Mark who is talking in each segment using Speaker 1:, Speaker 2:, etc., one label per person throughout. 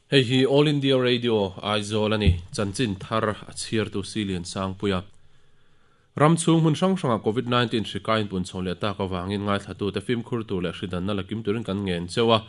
Speaker 1: Hei hi All India Radio, Aizawl a ni. Chanchin thar a chhiartu Silian Sangpuia. Ram chhung hmun hrang hrangah Covid 19 hri kai inpun chho leh tak avangin ngaithlatute fimkhur tur leh hridanna la kim turin kan ngen cheu a.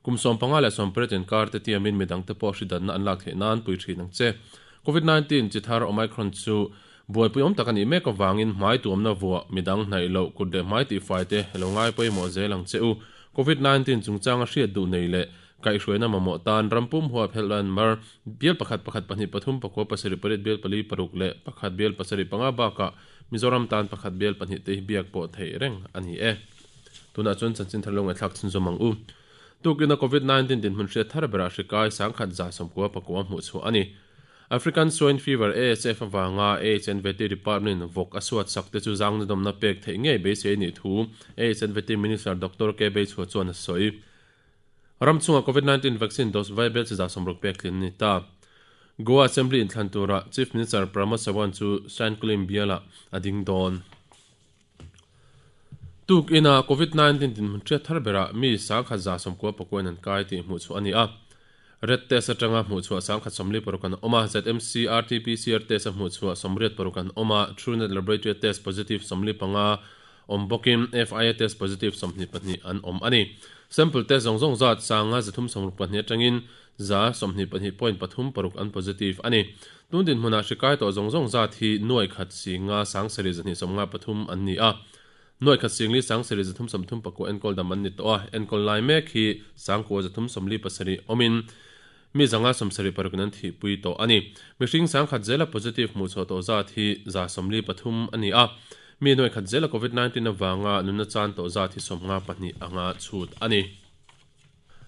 Speaker 1: Kum 15 leh 18 inkar te tiamin midangte pawh hridanna an lak theih nan pui thin ang che. Covid 19 chi thar Omicron chu buaipui awm tak a nih mek avangin hmai tuamna vuah midang hnaih loh kut leh hmai tihfai te lo ngai pawimawh zel ang che u. Covid 19 chungchanga hriat duh nei leh Kaihhruaina mamawh tan ram pum huap helh mar bial pakhat pakhat pahnih pathum pakua pasarih pariat bial pali paruk leh pakhat bial pasarih panga bakah Mizoram tan pakhat bial pahnih te hi biak pawh theih reng a ni e. Tunah chuan chanchin thar lo ngaihthlak chhunzawm ang u. Tukina Covid 19 dinhmun hriat thar berah hri kai sangkhat za sawmkua pakua hmuh chhuah a ni. African Swine Fever, ASF, avanga AHNVT Department-in vawk a suat sak te chu zangnadawmna pek theih ngei beisei a nih thu AHNVT Minister Doctor K Beichhua chuan a sawi. Ram chhungah Covid 19 vaccine dose vai bel chi 60 pek tlin a ni ta. Goa Assembly inthlan turah Chief Minister Pramod Sawant chu Sanquelim bialah a ding dawn. Tuk ina Covid 19 dinhmun hriat thar berah mi 1190 pakuain an kai tih hmuh chhuah a ni a. Red test atanga hmuh chhuah 146 an awm a, ZMC RT-PCR test a hmuh chhuah 86 an awm a, Truenat Laboratory test positive 45 awm bawkin FIA test positive 22 an awm a ni. Sample test zawng zawng zat sanga 364 atangin 22.36 an positive a ni. Tun dinhmunah hri kai tawh zawng zawng zat hi nuai khat singa sang sarih zahnih sawmnga pathum an ni a. Nuai khat singli sang sarih zathum sawmthum pakua enkawl dam an ni tawh a, enkawl lai mek hi sangkua zathum sawmli pasarih awmin mi zanga sawmsarih parukin an thihpui tawh a ni. Mihring sangkhat zela positive hmuh chhuah tawh zat hi 73 a ni a, mi nuai khat zela Covid 19 avanga nunna chan tawh zat hi 52 anga chhut a ni.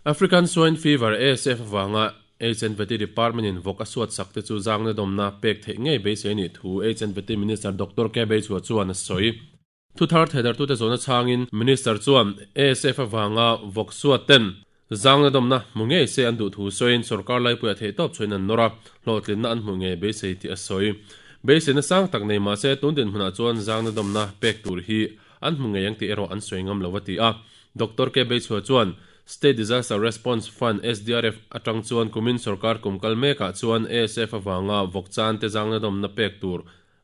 Speaker 1: African Swine Fever, ASF, avanga HNVT Department-in vawk a suat sak te chu zangna dawmna pek theih ngei beisei a nih thu HNVT Minister Doctor K Beichhua chuan a sawi. Thuthar theidartute zawhna chhangin Minister chuan ASF avanga vawk suat ten zangna dawmna hmu ngei se an duh thu sawiin sorkar laipuiah theihtawp chhuahin an nawr a, hlawhtlinna an hmuh ngei beisei tih a sawi. Beiseina sang tak nei mahse tun dinhmunah chuan zangna dawmna pek tur hi an hmu ngei ang tih erawh an sawi ngam lo a ti a. Doctor K Beichhua chuan State Disaster Response Fund, SDRF, atang chuan kumin sorkar kum kal mekah chuan ASF avanga vawk chan te zangna dawmna pek tur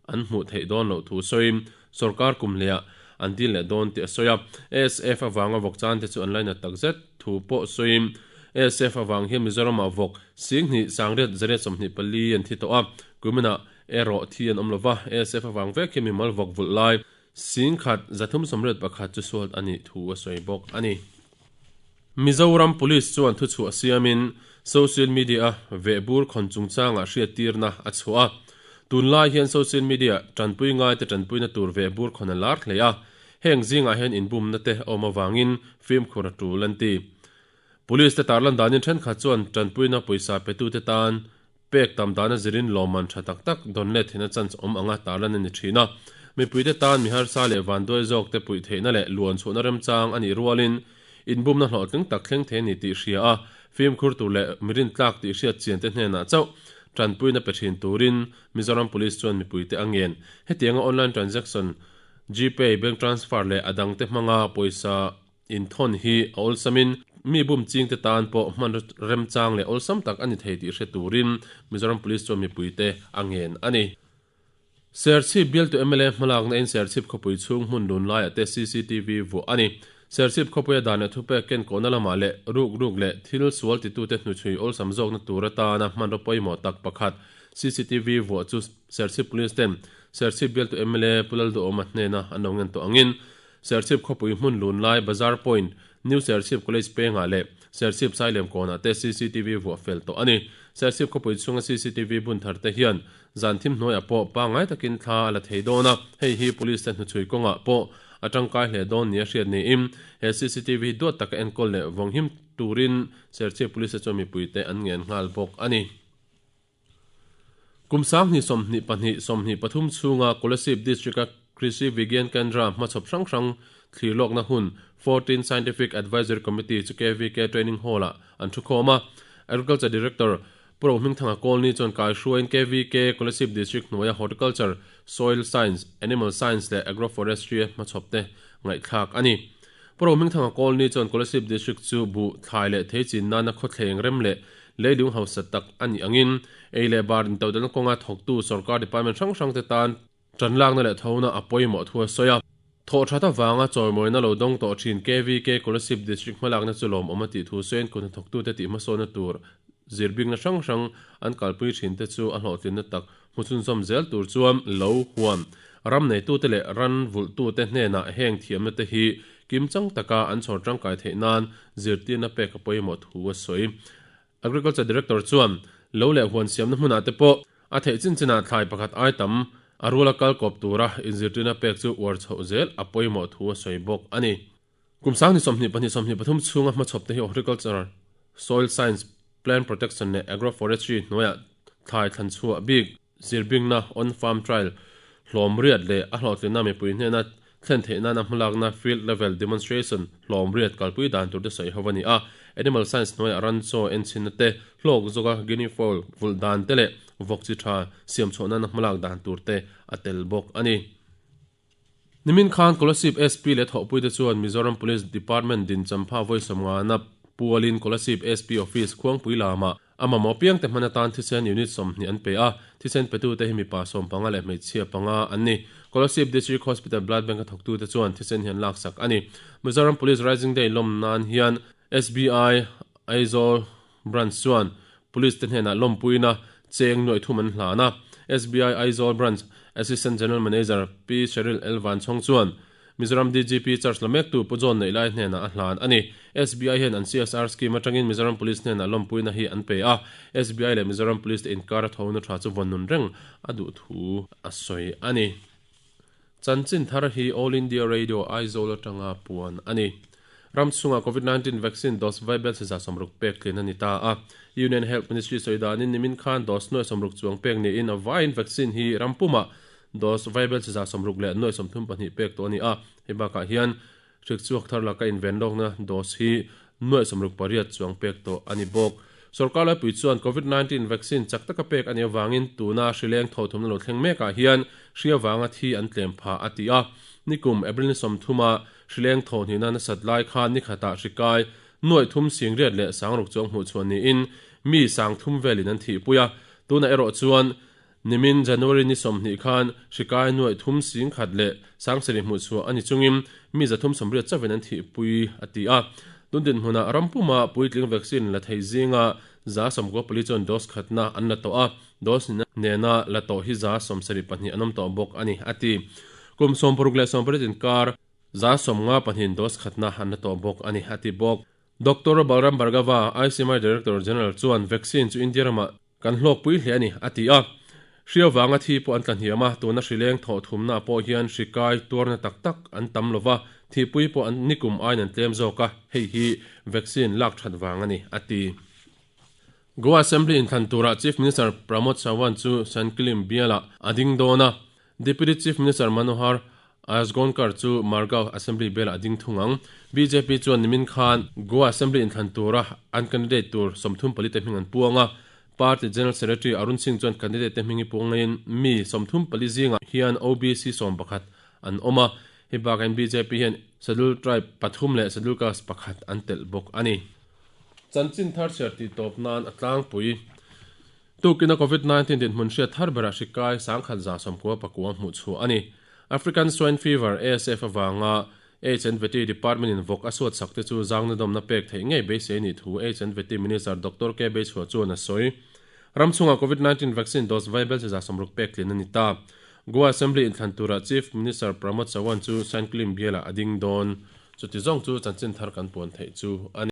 Speaker 1: an hmuh theih dawn loh thu sawiin sorkar kum hleah an dil leh dawn tih a sawi a. ASF avanga vawk chan te chu an lainat tak zet thu pawh sawiin ASF avang hian Mizoramah vawk singhnih sangriat zariat 24 an thi tawh a, kuminah erawh thi an awm lo va, ASF avang vek hian mimal vawk vulh lai singkhat 381 chu sual a nih thu a sawi bawk a ni. Mizoram Police chuan thuchhuah siamin social media-a vehbur khawn chungchangah hriattirna a chhuah a. Tunlai hian social media tanpui ngaite tanpuina tur vehbur khawn a lar hle a, heng zingah hian inbumna te a awm avangin fimkhur a tul an ti. Police te tarlan danin thenkhat chuan tanpuina pawisa petute tan pek tam dana zirin lawmman tha tak tak dawn let theihna chance awm anga tarlan a ni thin a. Mipuite tan mi harsa leh vanduai zawk te puih theihna leh luan chhuahna remchang a nih rualin inbumna hlawhtling tak thleng thei a ni tih hria a, fimkhur tur leh mirin tlak tih hriat chian te hnenah chauh tanpuina pe thin turin Mizoram Police chuan mipuite a ngen. Hetianga online transaction, Gpay, bank transfer leh a dangte hmanga pawisa Inthawn hi a awlsamin mi bum chingte tan pawh hman remchang leh awlsam tak a ni thei tih hre turin Mizoram Police chuan mipuite a ngen a ni. Serchhip bialtu mla hmalakna in Serchhip khawpui chhung hmun lun laiah te cctv vuah a ni. Serchhip khawpuia dan leh thupek kenkawhna lamah leh ruk ruk leh thil sual titute hnuchhui awlsam zawkna tur atana hmanraw pawimawh tak pakhat cctv vuah chu Serchhip Police ten Serchhip bialtu mla Pu Lalduhawma hnena an lo ngen tawh angin Serchhip khawpui hmun lun lai Bazar Point, New Serchhip College pengah leh Serchhip Sailem kawnah te cctv vuah fel tawh a ni. Serchhip khawpui chhunga cctv bun thar te hian zan thim hnuaiah pawh pangngai takin thla a la thei dawn a, hei hi Police te hnuchhui kawngah pawh a tangkai hle dawn nia hriat niin he cctv hi duat taka enkawl leh vawnghim turin Serchhip Police te chuan mipuite an ngen nghal bawk a ni. Kum sanghnih 22 23 chhunga Kolasib District-a Krishi Vigyan Kendra hmachhawp hrang hrang thlir lawkna hun 14 Scientific Advisory Committee chu KVK Training Hall-ah an thukhawm a. Agriculture Director Pu Rohmingthanga Kawlni chuan kaihruaiin KVK Kolasib District hnuaia Horticulture, Soil Science, Animal Science leh Agroforestry hmachhawp te ngaihthlak a ni. Pu Rohmingthanga Kawlni chuan Kolasib District chu buh, thlai leh thei chin nana khawthleng rem leh Leilung hausa tak a nih angin ei leh bar intodelhna kawnga thawktu sorkar department hrang hrangte tan tanlakna leh thona a pawimawh thu a sawi a. Thawh that avanga chawimawina lo dawng tawh thin KVK Kolasib District hmalakna chu lawmawm a tih thu sawiin kut hnathawktute tih hmasawnna tur zirbikna hrang hrang an kalpui thinte chu a hlawhtlinna tak hmu chhunzawm zel tur chuan lo huan ram neitute leh ran vulhtute hnenah heng thiamna te hi kimchang taka an chhawr tangkai theih nan zirtirna pek a pawimawh thu a sawi. Agriculture Director chuan lo leh huan siamna hmunah te pawh a theih chin chinah thlai pakhat ai tam a rula kal kawp tura inzirtirna pek chu uar chhoh zel a pawimawh thu a sawi bawk a ni. Kum 2022 23 chhunga hmachhawp te hi Horticulture, Soil Science, Plant Protection leh Agroforestry hnuaiah thlai thlan chhuah bik zirbingna, on-farm trial, hlawm riat leh a hlawhtlinna mipui hnena thlen theih nana hmalakna, field level demonstration, hlawm riat kalpui dan tur te sawi ho a ni a. Animal Science hnuaiah ran chaw enchhinna te, hlawk zawka guinea fowl vulh dan te leh vawk chi tha siam chhuah nana hmalak dan tur te a tel bawk a ni. Nimin khan Kolasib SP leh thawhpuite chuan Mizoram Police Department din champha vawi sawmngana pualin Kolasib SP Office Khuangpui lamah a mamawh piangte hman atan thisen unit 20 an pe a, thisen petute hi mipa 15 leh hmeichhia panga an ni. Kolasib District Hospital Blood Bank a thawktute chuan thisen hi an laksak a ni. Mizoram Police Rising Day lawm nan hian SBI Aizawl Branch chuan Police te hnenah lawmpuina cheng nuaih thum an hlan a. SBI Aizawl Branch Assistant General Manager Pi Cheryl L Vanchhawng chuan Mizoram DGP charge la mektu Pu John Neihlai hnenah a hlan a ni. SBI hian an CSR scheme atangin Mizoram Police hnenah lawmpuina hi an pe a. SBI leh Mizoram Police te inkar a thona tha chu vawn nun reng a duh thu a sawi a ni. Chanchin thar hi All India Radio Aizawl atanga puan a ni. Ram chhungah Covid-19 vaccine dose vaibel chi 60 pek tlin a ni ta a. Union Health Ministry sawi danin nimin khan dose 60 chuang pek niin a vaiin vaccine hi ram pumah dose vaibel chi 60 leh 34 pek tawh a ni a. Hei bakah hian hrik chhuak thar laka inven lawkna dose hi 68 chuang pek tawh a ni bawk. Sorkar laipui chuan Covid-19 vaccine chak taka pek a nih avangin tuna hrileng tho thumna lo thleng mekah hian hri avanga thi an tlem phah a ti a. Nikum April ni 30 hrileng tho hnihna nasat lai khan ni khatah hri kai nuaih thum sing riat leh sangruk chuang hmuh chhuah niin mi sang thum velin an thihpui a. Tunah erawh chuan Nimin January ni 20 khan hri kai nuaih thum sing khat leh sangsarih hmuh chhuah a ni chungin mi 380 chauhin an thihpui a ti a. Tun dinhmunah ram puma puitling vaccine la thei zinga 94% chuan dose khatna an la tawh a, dose nena la tawh hi 72% an awm tawh bawk a ni a ti. Kum 60 leh 80 inkar 54% dose khatna an la tawh bawk a ni a ti bawk. Doctor Balram Bhargava, ICMR Director General chuan vaccine chu India ramah Kan hlawkpui hle a ni, a ti a. Hri avanga thi pawh an tla hniam a, tuna hri leng thawh thumnaah pawh hian hri kai tuarna tak tak an tam lo va, thihpui pawh an nikum aiin an tlem zawk a, hei hi vaccine lak that vang a ni, a ti. Goa Assembly inthlan turah Chief Minister Pramod Sawant chu Sanquelim bialah a ding dawn a, Deputy Chief Minister Manohar Azgonkar chu Margao Assembly bialah a ding thung ang. Bjp chuan nimin khan Goa Assembly inthlan tura an candidate tur 34 te hming an puang a. Party General Secretary Arun Singh chuan candidate te hming hi puang ngeiin mi 34 zingah hian OBC 11 an awm a. Hei bakain bjp hian Scheduled Tribe pathum leh Scheduled Caste pakhat an telh bawk a ni. Chanchin thar chhiar tih tawp nan a tlangpui. Tukina Covid-19 dinhmun hriat thar berah hri kai 1199 hmuh chhuah a ni. African Swine Fever, ASF, avanga HNVT Department in vawk a suat sak te chu zangna dawmna pek theih ngei beisei a nih thu HNVT Minister Doctor K Beichhua chuan a sawi. Ram chhungah Covid-19 vaccine dose vaibel chi 60 pek tlin a ni ta. Goa Assembly inthlan turah Chief Minister Pramod Sawant chu Sanquelim bialah a ding dawn. Chuti zawng chu chanchin thar kan puan theih chu a ni.